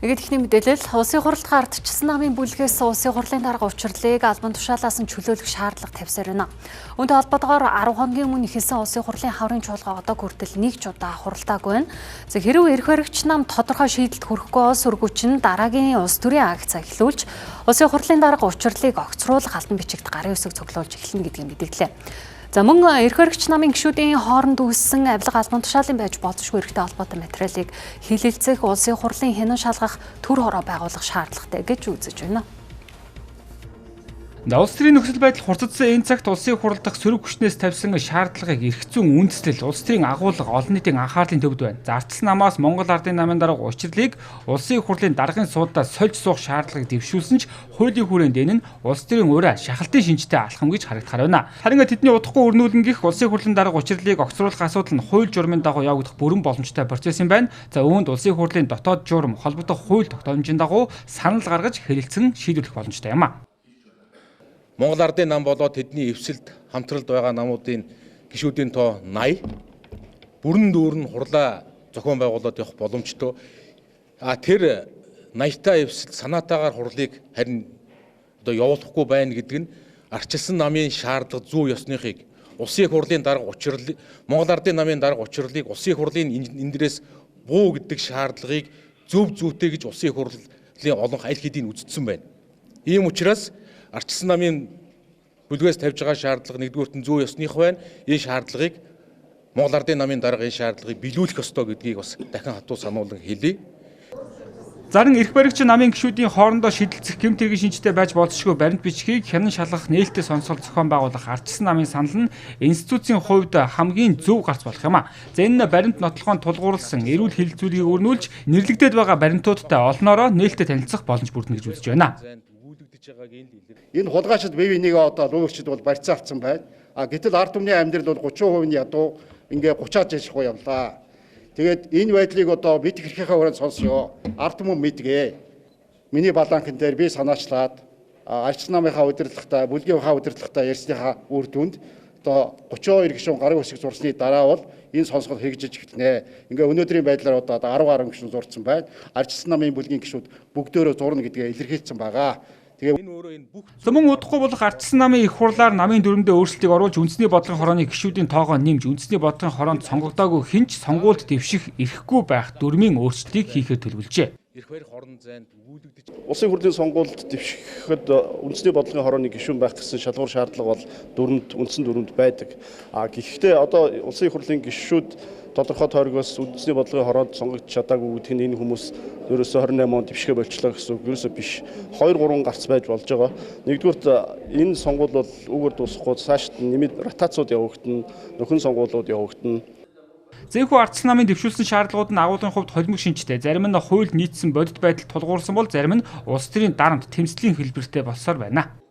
Нэг ихний мэдээлэл улсын хурлд ардчилсан намын бүлгээс улсын хурлын дарга учирлыг албан тушаалаас нь чөлөөлөх шаардлага тавьсаар байна. Үүнтэй холбоотойгоор 10 хоногийн өмнө эхэлсэн улсын хурлын хаврын чуулга одоо хүртэл нэг ч удаа хуралдаагүй байна. За хэрвээ эрх баригч нам тодорхой шийдэлд хүрэхгүй бол сүргүүч нь дараагийн улс төрийн акц эхлүүлж улсын хурлын дарга учирлыг огцруулах албан бичигт гарын үсэг цуглуулж эхэлнэ гэдгийг мэдгдлээ. За мөн эрх баригч намын гишүүдийн хооронд үүссэн авилга албан тушаалын байж болзошгүй эрхтэй холбоотой материалыг хилэлцэх улсын хурлын хянан шалгах төр хороо байгуулах шаардлагатай гэж үзэж байна. Улс төрийн нөхцөл байдал хурцдсан энэ цагт улсын хурал дахь сөрөг хүчнээс тавьсан шаардлагыг эрх зүйн үндэслэл, улс төрийн агуулга олон нийтийн анхаарлын төвд байна. Зардсан намаас Монгол Ардын намын дарга учирлыг улсын хурлын даргын суудлаа сольж суух шаардлагыг дэвшүүлсэн ч хуулийн хүрээнд энэ нь улс төрийн ураа шахалтын шинжтэй алхам гэж харагдахаар байна. Харин тэдний удахгүй өрнүүлэн гих улсын хурлын дарга учирлыг огцруулах асуудал нь хууль журмын дагуу явагдах бүрэн боломжтой процесс юм байна. За үүнд улсын хурлын дотоод журам холбогдох хууль тогтоомжийн дагуу санал гаргаж хэлэлцэн шийдвэрлэх боломжтой юм а. Монгол Ардын нам болоод тэдний эвсэлд хамтралд байгаа намуудын гишүүдийн тоо 80 бүрэн дүүрэн хурлаа зохион байгуулад явах боломжтой. А тэр 80-таа эвсэлд санаатаагаар хурлыг харин одоо явуулахгүй байна гэдэг нь арчилсан намын шаардлага зүү ёсныхыг улсын хурлын дарга учирлыг Монгол Ардын намын дарга учирлыг улсын хурлын эндрээс буу гэдэг шаардлагыг зөв зүйтэй гэж улсын хурлын олонх аль хэдийн үзсэн байна. Ийм учраас арчилсан намын бүлгээс тавьж байгаа шаардлага нэгдүгüүрт нь зүү ёсных байна. Энэ шаардлагыг Монгол Ардын намын дарга энэ шаардлагыг биелүүлэх ёстой гэдгийг бас дахин хатуу сануулan хэлье. Зарим эрх баригч намын гишүүдийн хоорондоо шидэлцэх гэмт хэргийн шинжтэй байж болзошгүй баримт бичгийг хянан шалгах нээлттэй сонсгол зохион байгуулах ардчилсан намын санал нь институцийн хувьд хамгийн зөв гарц болох юм а. За энэ баримт нотлохоон тулгуурласан эрүүл хэлэлцүүлгийг өрнүүлж нэрлэгдээд байгаа баримтуудтай олноороо нээлттэй танилцах боломж бүрдэнэ гэж үзэж байна. Энэ хулгайчид бие бинийгээ одоо луурчид бол барьцаа авсан байна. А гэтэл ард түмний амьдрал бол 30% нь ядуу ингээ 30-аад жил шахуу явлаа. Тэгээд энэ байдлыг одоо бид хэрхийнхээ өрөөнд сонсё. Ард түмэн мэдгээ. Миний баланкан дээр би санаачлаад арчилсан намынхаа удирдлагатай, бүлгийнхаа удирдлагатай ярьсныхаа үр дүнд одоо 32 гишүүн гарын үсэг зурсны дараа бол энэ сонсгол хэрэгжиж эхэлнэ. Ингээ өнөөдрийн байдлаар одоо 10 гаруй гишүүн зурсан байна. Арчилсан намын бүлгийн гишүүд бүгдөөрөө зурна гэдгээ илэрхийлсэн байгаа. Мөн удахгүй болох ардчилсан намын их хурлаар намын дүрмдээ өөрчлөлтийг оруулж үндэсний бодлогын хорооны гишүүдийн тоогоо нэмж үндэсний бодлогын хороонд сонгогдоогүй хэн ч сонгуульд дэвших эрхгүй байх дүрмийн өөрчлөлтийг хийхээр төлөвлөжээ. Эрх барих орон зайд өгүүлэгдэж улсын хурлын сонгуульд дэвшихэд үндэсний бодлогын хорооны гишүүн байх гэсэн шалгуур шаардлага бол дүрмд үндсэн дүрмд байдаг. А гэхдээ одоо улсын хурлын гишүүд тодорхой тойргоос үндэсний бодлогын хороонд сонгогдож чадаагүй гэдэг нь энэ хүмүүс ерөөсөө 28 онд дэвшихээ болчлоо гэсэн үг ерөөсөө биш. 2 3 гарц байж болж байгаа. Нэгдүгüүрт энэ сонгуул бол үүгээр дуусахгүй цаашд нэмээд ротацууд явагдана, нөхөн сонгуулиуд явагдана. Зэхүү ардчилсан намын дэвшүүлсэн шаардлагууд нь агуулгын хувьд холимог шинжтэй. Зарим нь хуульд нийцсэн бодит байдал тулгуурласан бол зарим нь улс төрийн дарамт тэмцлийн хэлбэртэй болсоор байна.